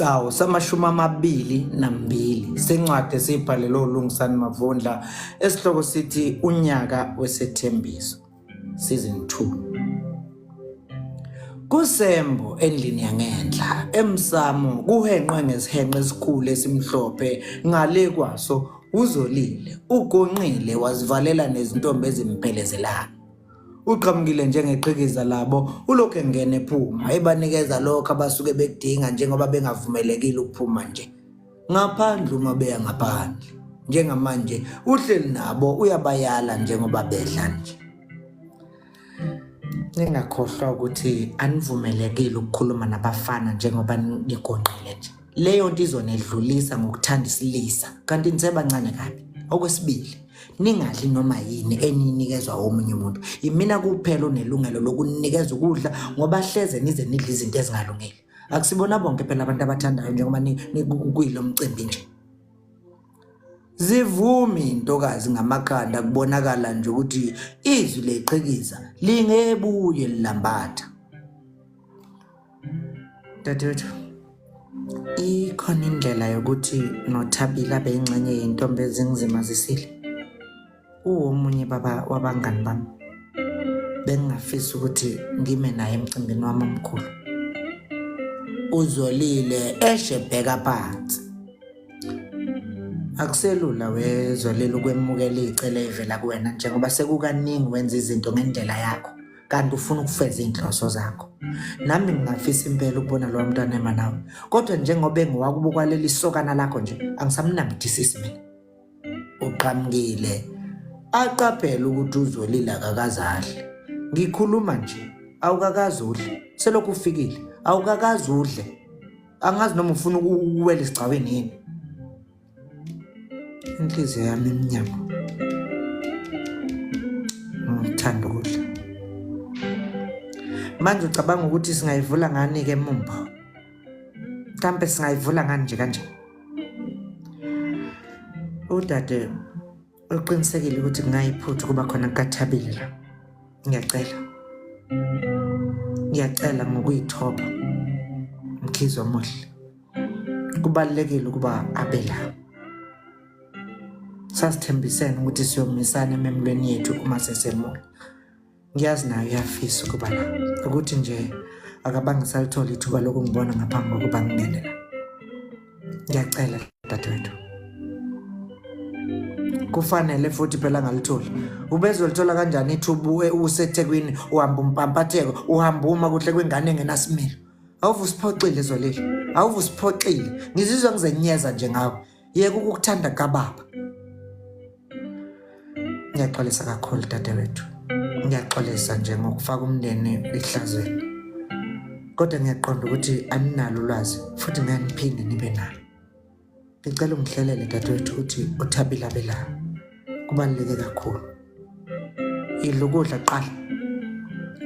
Isigcawu samashumi 22 sencwadi esiyibhalelwe uLungisani Mavundla esihloko sithi Unyaka Wesethembiso Season 2. Kusembo endlini yangenhla emsamo kuhenqwe ngesihenqe esikhulu esimhlophe ngale kwaso uzolile ugonqile wazivalela nezintombi ezimphelezelayo. Uqhamukile njengeqhikiza labo ulokhu engena ephuma ebanikeza lokho abasuke bekudinga njengoba bengavumelekile ukuphuma nje ngaphandle uma beya ngaphandle. Njengamanje uhleli nabo uyabayala njengoba bedla nje. Ningakhohlwa ukuthi anivumelekile ukukhuluma nabafana njengoba nigonqile nje. Leyo nto izonedlulisa ngokuthanda isilisa kanti nisebancane kabi. Okwesibili, ningadli noma yini eniyinikezwa omunye umuntu. Yimina kuphela onelungelo lokunikeza ukudla ngoba hleze nize nidle izinto ezingalungile. Akusibona bonke phela abantu abathandayo njengoba kuyilo mcimbi nje. Zivumi intokazi ngamakhanda kubonakala nje ukuthi izwi leqhikiza lingebuye lilambatha. Dadewethu, ikhona indlela yokuthi noThabile abe yingxenye yentombi ezinzima zisile. Uwomunye baba wabangani bami. Bengingafisa ukuthi ngime naye emcimbini wami omkhulu. Uzolile eshe bheka phansi. Akuselula wezolile ukwemukela iy'celo ey'vela kuwena njengoba sekukaningi wenza izinto ngendlela yakho kanti ufuna ukufeza iy'nhloso zakho. Nami ngingafisa impela ukubona lowa mntwana ema nawe kodwa njengoba engowakubo kwaleli sokana lakho nje angisamnambithisisi mina. Uqhamukile aqaphele ukuthi uzolile akakaze adle. Ngikhuluma nje awukakaze udle selokhu ufikile awukakaze udle. Angazi noma ufuna ukuwela esigcawini yini. Inhliziyo yami imnyama. Ngithanda ukudla. Manje ucabanga ukuthi singayivula ngani-ke mumbo? Mhlampe singayivula ngani nje kanje? Udade uqinisekile ukuthi kungayiphutha ukuba khona kukaThabile la. Ngiyacela. Ngiyacela ngokuyithoba. Mkhize omuhle. Kubalulekile ukuba abe la. Sasithembisene ukuthi siyomisana ememlweni yethu uma sesemula. Ngiyazi naye uyafisa ukuba la. Ukuthi nje akabange salithola ithuba lokungibona ngaphambi kokuba ngingene la. Ngiyacela dadewethu. Kufanele futhi phela ngalitholi. Ubezolithola kanjani ithuba useThekwini uhamba umpampatheko uhamba uma kuhle kwengane engenasimilo. Awuve usiphoxile Zolile. Awuve usiphoxile. Ngizizwa ngizenyeza nje ngawe. Yeka ukukuthanda kababa. Ngiyaxolisa kakhulu dadewethu. Ngiyaxolisa nje ngokufaka umndeni ehlazweni. Kodwa ngiyaqonda ukuthi aninalo ulwazi futhi ngeke niphinde nibe nalo. Ngicela ungihlelele dadewethu ukuthi uThabile abe la. Kubaluleke kakhulu. Idla ukudla kuqala.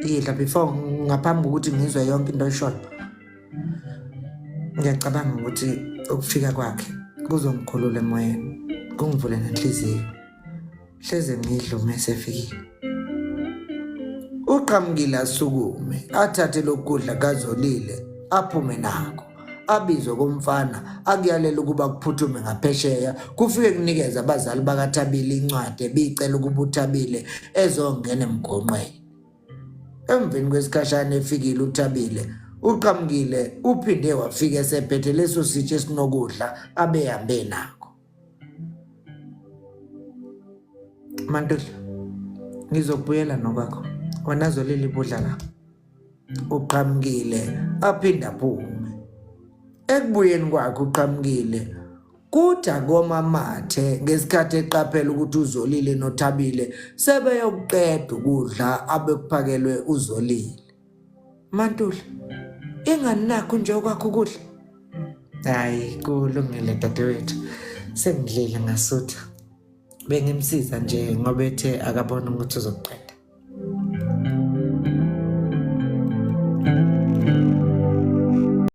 Idla before ngaphambi kokuthi ngizwe yonke into oyishoyo. Ngiyacabanga ukuthi ukufika kwakhe kuzongikhulula emoyeni, kungivule nenhliziyo. Hleze ngidle uma esefikile. Uqhamukile asukume athathe lokudla kaZolile aphume nakho abizwe komfana akuyalela ukuba kuphuthume ngaphesheya kufike kunikeze abazali bakaThabile incwadi ebicela ukuba uThabile ezongena emgonqweni. Emveni kwesikhashana efikile uThabile uqhamukile uphinde wafika esephethe leso sitsha esinokudla abehambe nakho. Mantuli, ngizokubuyela nokwakho. Wena zolile ibudla la. Uqhamukile aphinde aphume. Ekubuyeni kwakhe uqhamukile kuthi akoma amathe ngesikhathi eqaphela ukuthi uZolile noThabile sebeyokuqeda ukudla abekuphakelwe uZolile. Mantuli, ingani nakho nje okwakho ukudla? Hayi, kulungile dadewethu. Sengidlile ngasutha. Bengimsiza nje ngoba ethe akabona ukuthi uzoqeda.